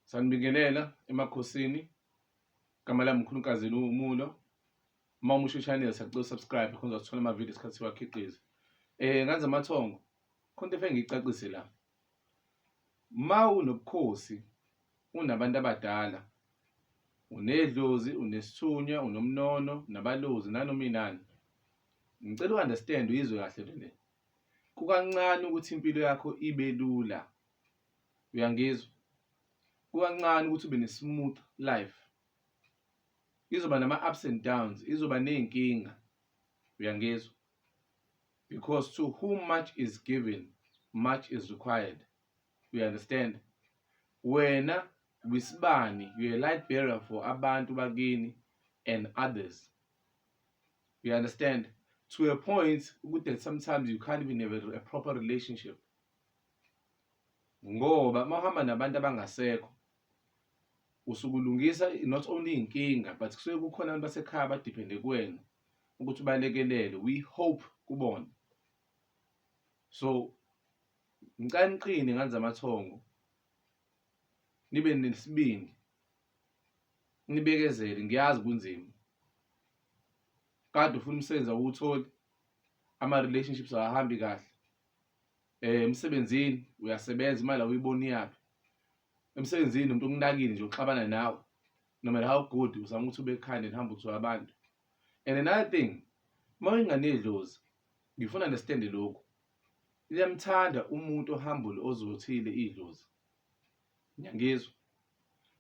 Sanibingelela emakhosini. Igama lami uMkhulukazi Umulo. Uma umusha channel siyacela usubscribe khona uzothola ama video isikhathi siwakhiqiza. Nganze amathongo. Khona into engiyicacise la. Ma unobukhosi unabantu abadala unedlozi, unesithunywa, unomnono, nabalozi nanoma inani. Ngicela u-understand uyizwe kahle le le. Kukancane ukuthi impilo yakho ibe lula. Uyangizwa? Kukancane ukuthi ube ne-smooth life. Izoba nama-ups and downs, izoba ney'nkinga. Uyangizwa? Because to whom much is given, much is required. You understand? Wena wisibani, you're a light bearer for abantu bakini and others. You understand? To a point that sometimes you can't even have a proper relationship. Ngoba mawuhamba nabantu abangasekho usukulungisa not only inkinga but kusuke kukhona abantu basekhaya abadiphende kuwena ukuthi ubalekelele, we hope kubona. So ngicela niqine ngane zamathongo, nibe nesibindi, nibekezele. Ngiyazi kunzima, kade ufuna umsebenzi awuwutholi, ama-relationships awahambi kahle, emsebenzini uyasebenza imali awuyiboni iyaphi, emsebenzini umuntu okunakile nje uxabana nawe, no matter how good uzama ukuthi ube kind and humble to abantu. And another thing, uma uyingane yedlozi, ngifuna understand lokhu, liyamthanda umuntu ohumble ozothile idlozi. Ngiyangizwa?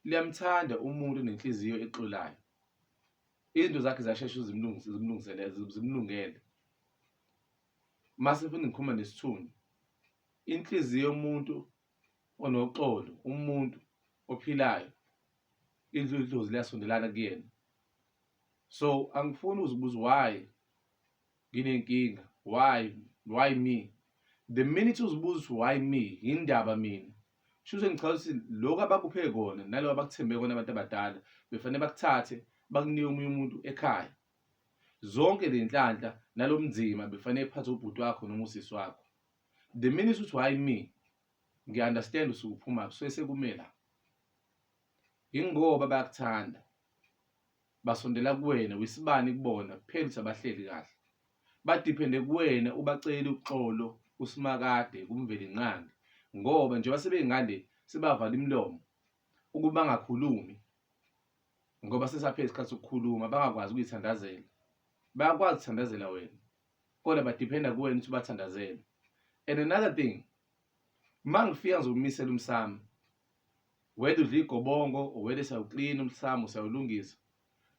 Liyamthanda umuntu onenhliziyo exolayo. Izinto zakhe ziyashesha zimlungise, zimlungisele, zimlungele. Mase futhi ngikhuluma nesithunywa, inhliziyo yomuntu onoxolo, umuntu ophilayo, idlozi liyasondelana kuyena. So angifuni uzibuza why nginenkinga, why me? The minute uzibuza ukuthi why me, yindaba mina, kusho ngichaza ukuthi lokhu abakuphe kona naloko abakuthembe kona abantu abadala befanele bakuthathe bakunike omunye umuntu ekhaya. Zonke le nhlanhla nalomnzima befanele iphathwe ubhuti wakho noma usisi wakho. The minute uthi why me, ngiya-understand usuke uphuma kusuke sekume la. Yingoba bayakuthanda, basondela kuwena, wisibani kubona kuphela ukuthi abahleli kahle. Badiphende kuwena ubacele uxolo kuSimakade, kuMvelinqangi, ngoba njengoba sebengale sebavala imilomo ukuba bangakhulumi ngoba sesaphela isikhathi sokukhuluma, bangakwazi ukuyithandazela. Bayakwazi ukuthandazela wena kodwa badiphenda kuwena ukuthi ubathandazele. And another thing, uma ngifika ngizokumisela umsamo, whether udla igobongo or whether siyawuklina umsamo siyawulungisa,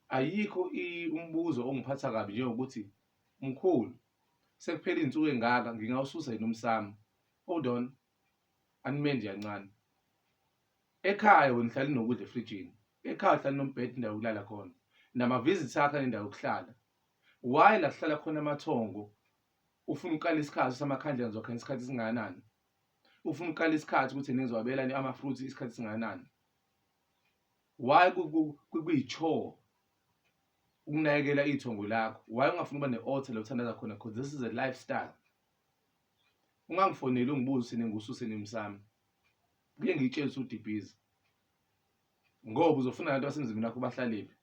ayikho umbuzo ongiphatha kabi njengokuthi mkhulu sekuphela iy'nsuku ey'ngaka ngingawususa yini umsamo. Hold on, anime nje kancane. Ekhaya wena uhlala unokudla efrijini, ekhaya uhlala unombhede, indawo yokulala khona, nama-visits akho anendawo yokuhlala. Why la kuhlala khona amathongo ufuna ukukala isikhathi samakhandlela ngizokhanya isikhathi esingakanani? Ufuna ukukala isikhathi ukuthi nizowabelana ama-fruits isikhathi esingakanani? Why kuyi-chore ukunakekela ithongo lakho? Why ungafuni ukuba ne-altar la uthandaza khona? Because this is a lifestyle. Ungangifoneli ungibuze ukuthi ngiwususe nini umsamo. Kuye ngiyitshele ukuthi udibhizi ngoba uzofuna abantu basemzimbeni wakho bahlalephi.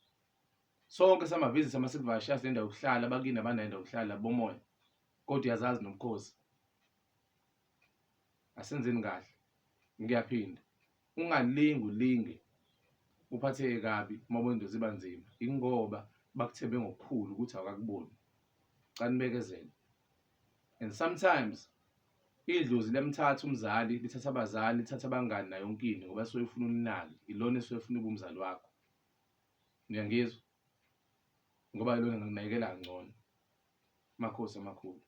Sonke sama-visits amasivakasha sinendawo yokuhlala, abakini abanayo indawo yokuhlala bomoya, kodwa uyazazi nobukhosi. Asenzeni kahle. Ngiyaphinda, ungalingi ulinge uphatheke kabi uma ubona into ziba nzima, ingoba bakuthembe ngokukhulu ukuthi awukakuboni. Cela nibekezele. And sometimes idlozi liyamthatha umzali, lithatha abazali, lithatha abangani nayo yonke into ngoba suke efuna uninake, ilona esuke efuna ube umzali wakho. Niyangizwa? Ngoba ilona engakunakekela kangcono. Makhosi amakhulu.